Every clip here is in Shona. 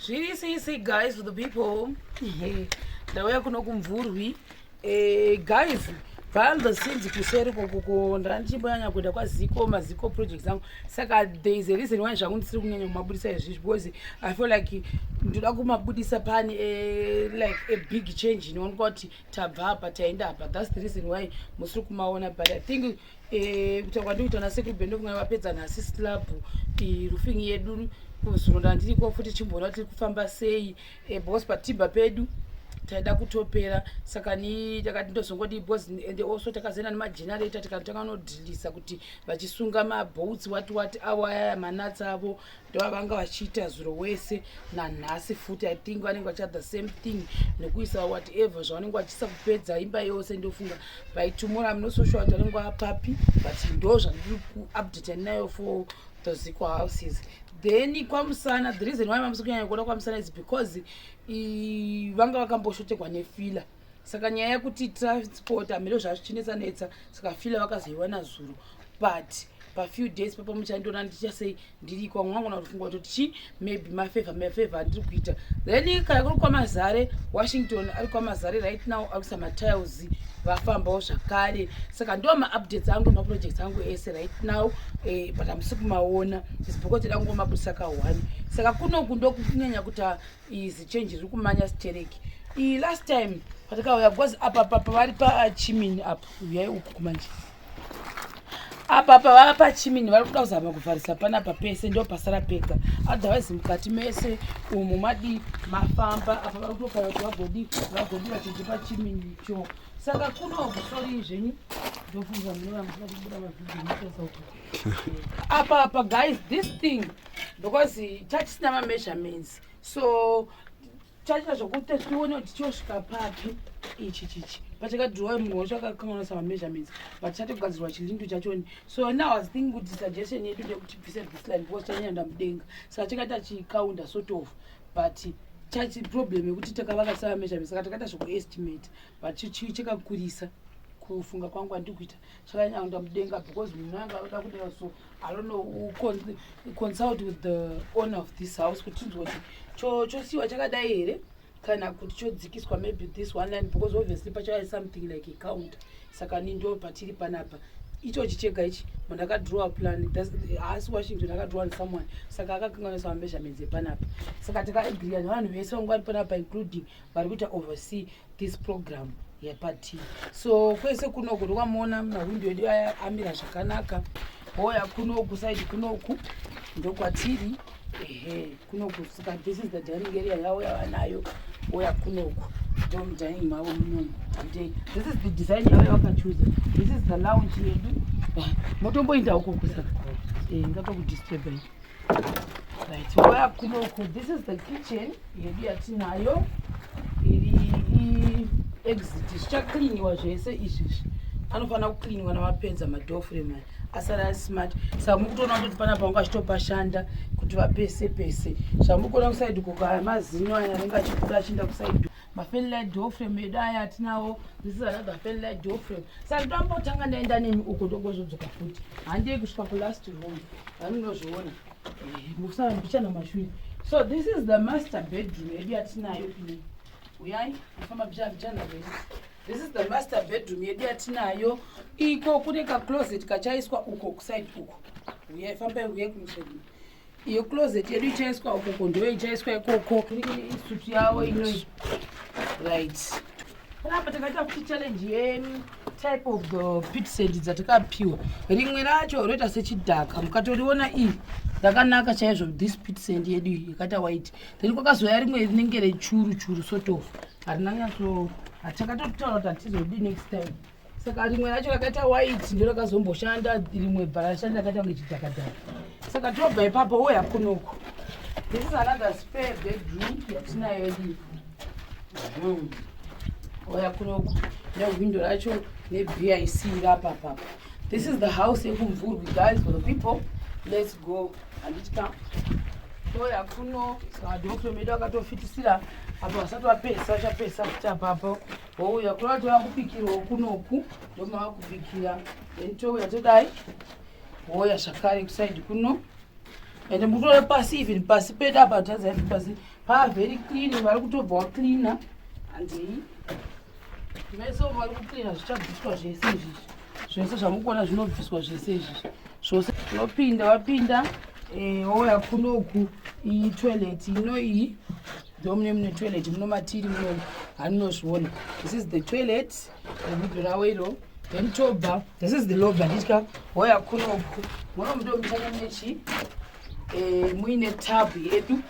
Zviri sei guys, for the people? Ndauya kuno kuMvurwi. Guys, behind the scenes kuseri kokoko ndandichimbonyanya kuenda kwaZiko, maZiko projects angu. Saka there is a reason why zvangu ndisiri kunyanya kumabudisa izvizvi, because I feel like ndoda kumabudisa pane like a big change inoonekwa kuti tabva apa, taenda apa. That's the reason why musiri kumaona. But I think kutaura kwandikuita nasekuru Bendo, vapedza nhasi slab roofing yedu. Kuzoronda ndiriko futi, chimboona kuti kufamba sei, because patimba pedu taida kutopera. Saka ni takati ndozongodi, because and also takazoenda nemagenerator, tikatanga nodhilisa kuti vachisunga mabolts, what avo aya, manuts avo, ndovavanga vachiita zuro wese nanhasi futi. I think vanenge vachiita the same thing nekuisa whatever zvavanenge vachiisa kupedza imba yose. Ndofunga by tomorrow, I'm not so sure kuti vanenge vapapi, but ndo zvandiri kuupdata nayo for the Ziko houses. Then kwaMusana, the reason why mamusi kunyanya kuona kwaMusana is because vanga vakamboshotekwa nefiller. Saka nyaya yekuti transport hamiro zvazvichinetsa netsa, saka filler vakazoiwana zuro. But pafew days papo muchandiona ndichasei ndiriko. Vamwe vangona kufunga kutoti chi maybe mafavour, mafavour andiri kuita. Then kana kuri kwaMazare, Washington ari kwaMazare right now, ari kuisa matiles, vafambawo zvakare. Saka ndo maupdates angu, maprojects angu ese right now, but hamusi kumaona is because tida kungomabudisa ka1. Saka kunoku ndokunyanya kuta izi change riri kumanya stereki iyi. Last time patakauya, because apa papa vari pachimini apa, uyai uku kumanje, apa pavava pachimini, vari kuda kuzama kuvharisa panapa pese, ndo pasara pega. Otherwise mukati mese umu madi mafamba. Apa vari kutokaya kuti vagodi vachinje pachimini cho. Saka kunoku, sorry zvenyu, ndofunga munova musina kubuda mavhidhiyo apa. Guys, this thing, because chachisina mameasurements, so chaita zvokuti tione kuti chosvika papi ichi chichi pachakadhirowa. Munhu wacho akakanganisa mameasurements, but chatogadzirwa chilintel chachoni. So now I was thinking kuti suggestion yedu ndekuti bvise this line, because chanyanya mudenga, saka chakaita chikaunda sort of. But chachi problem yekuti takavaka samameasurements, saka takaita zvokuestimate, but chakakurisa kufunga kwangu andiri kuita, chakanyanya mudenga because munhu anga oda kudera. So I don't know, consult with the owner of this house kuti tinzwe kuti chosiyiwa chakadai here kana kuti chodzikiswa maybe this one line, because obviously pachava something like a counter. Saka ni ndo patiri panapa. Ichochi chega ichi, munhu akadrowa plan, haasi Washington, akadrowa nesomeone, saka akakanganisa mameasurements epanapa. Saka takaagreea nevanhu vese vanga vari panapa, including vari kuita oversee this program yapati. So kwese kunoku ndokwamuona mahwindo edu aya amira zvakanaka. Hoya kunoku side, kunoku ndokwatiri, ehe, kunoku. Saka this is the dining area yavo yavanayo. Oya kunoku, ndomudining mavo munomu. This is the design yavo yavakachuza. This is the lounge yedu. Motomboinda ukoko, saka ngatokudisturbai. Right, oya kunoku, this is the kitchen yedu yatinayo iri exit. Zvichacleaniwa zvese izvizvi, anofanira kucleaniwa namapedza madoorframe aya asara asmart. Saka mukutoona kuti panapa vanga vachitopashanda kuti vapese pese. Zvamukuona kuside koko, aya mazino aya anenge achibuda achienda kuside. Mafanlight doorframe edu aya atinawo. This is another fanlight doorframe. Saka ndoambotanga ndaenda nemi uko, ndogozodzoka futi. Handei kusvika kulast room, vanonozviona musara mbichana mashure. So this is the master bedroom yedu yatinayo ino. Uyai, mufamba mbichana mbichana zvenyu. This is the master bedroom yedu yatinayo. Iko kune kacloset kachaiswa uko kuside uko. Uyai, fambai, uyai kumuside. Iyo closet yedu ichaiswa ukoko, ndo ichaiswa ikoko, suite yavo inoi. Right, panapa takaita futi challenge yetype of the pit sand dzatakapiwa. Rimwe racho roita sechidhaka, mukatoriona iri rakanaka chaizvo, this pit sand yedu iyi yakaita white. Then kwakazoya rimwe rinenge rechuru churu sort of, harina nyatso, hatakatotaura kuti hatizodi next time. Saka rimwe racho rakaita white ndo rakazomboshanda, rimwe bva rashanda rakaita kunge chidhakadhaka. Saka tobva ipapo, uya kunoku. This is another spare bedroom yatinayo yedu. Oya kunoku nehwindo racho nebic rapapapa. This is the house yekuMvurwi, guys, for the people. Let's go, handitya. Toya kuno, saka doorframe edu akatofitisira apo, vasati vapesa, vachapesa futi apapo. Wouya kuno, tova kubikirawo kunoku, ndomava kubikira. Then touya todai, woya zvakare kuside kuno. Ende mukutoona pasi, even pasi pedu apa, tazaifi pasi paa very clean. Vari kutobva wacleana handii mese umu vari kucleana. Zvichabviswa zvese izvizvi, zvese zvamukuona zvinobviswa zvese izvizvi zvose. Unopinda, wapinda, wouya kunoku, iyi toilet ino iyi, ndo mune toilet muno matiri muno, haninozviona. This is the toilet, revideo ravo iro. Then tobva, this is the lobby, handitya. Wouya kunoku, muno ndo muchange mune chi muine tub yedu,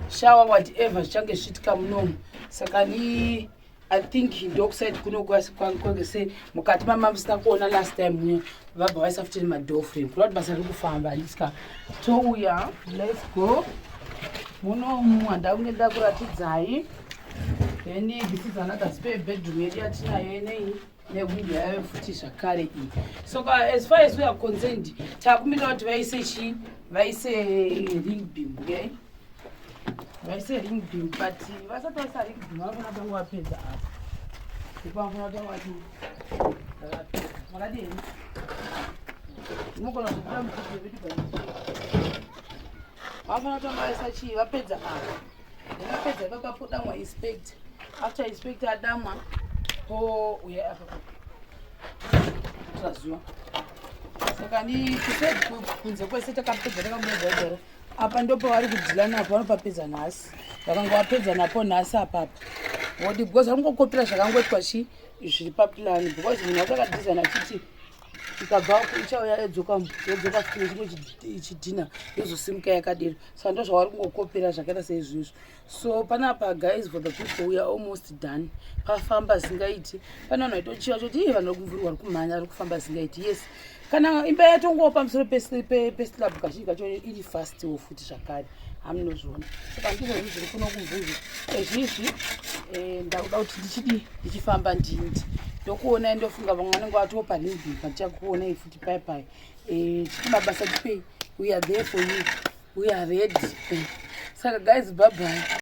shower, whatever zvichange zvichiitika munomu. Saka ni I think ndokuside kuno kwange se mukati mama musina kuona last time muya, vabva vaisa futi nemadoor frame, kuda kuti basa riri kufamba, handisika. Touya, let's go munomu, handakunge ndakuratidzai. Then this is another spare bedroom yedu yatinayo inei, nehwindo yayo futi zvakare iyi. So as far as we are concerned, takumirira kuti vaise chi vaise ring beam, okay? Vaise ring beam, but vasati vaisa ring beam vanofanira kutanga vapedza apa. Ipanofanira kutanga vati vapedza. Makadini? Munogona kuzobuda muvideo vedu. Vanofanira kutanga vaisa chii, vapedza apa. Then vapedza ipapa, podamwa inspector. After inspector adamwa, pouya apa tazuva. Saka ni kuside kunze kwese takapedza, takambogaigara apa. Ndo pavari kudhila napo, vanopapedza nhasi. Vakanga vapedza napo nhasi apapa wodi, because varikungokopera zvakangoitwa chi zviri paplan, because munhu wacho akadhizaina achiti ikabva ichauya yodzoka, yodzoka futi nechimwe chidhina, yozosimuka yakadero. Saka ndo zvavari kungokopera zvakaita seizvizvo. So panapa, guys, for the people, we are almost done. Pafamba zingaiti. Pane vanhu vaitochiva choti, "Ii, vanhu vari vari kumhanya, vari kufamba zingaiti." Yes, kana imba yatongowa pamusoro peslab, kazhinji kacho iri fastwo futi zvakare, hamunozviona. Saka ndizvo zvinhu zviri kuno kuMvurwi ezvizvi. Ndakuda kuti ndichidi ndichifamba ndindi ndokuonai. Ndofunga vamwe vanenge vatopa ringi, pandichakuonai futi pai pai. Chiti mabasa tipei, we are there for you, we are ready. Saka guys, bye bye.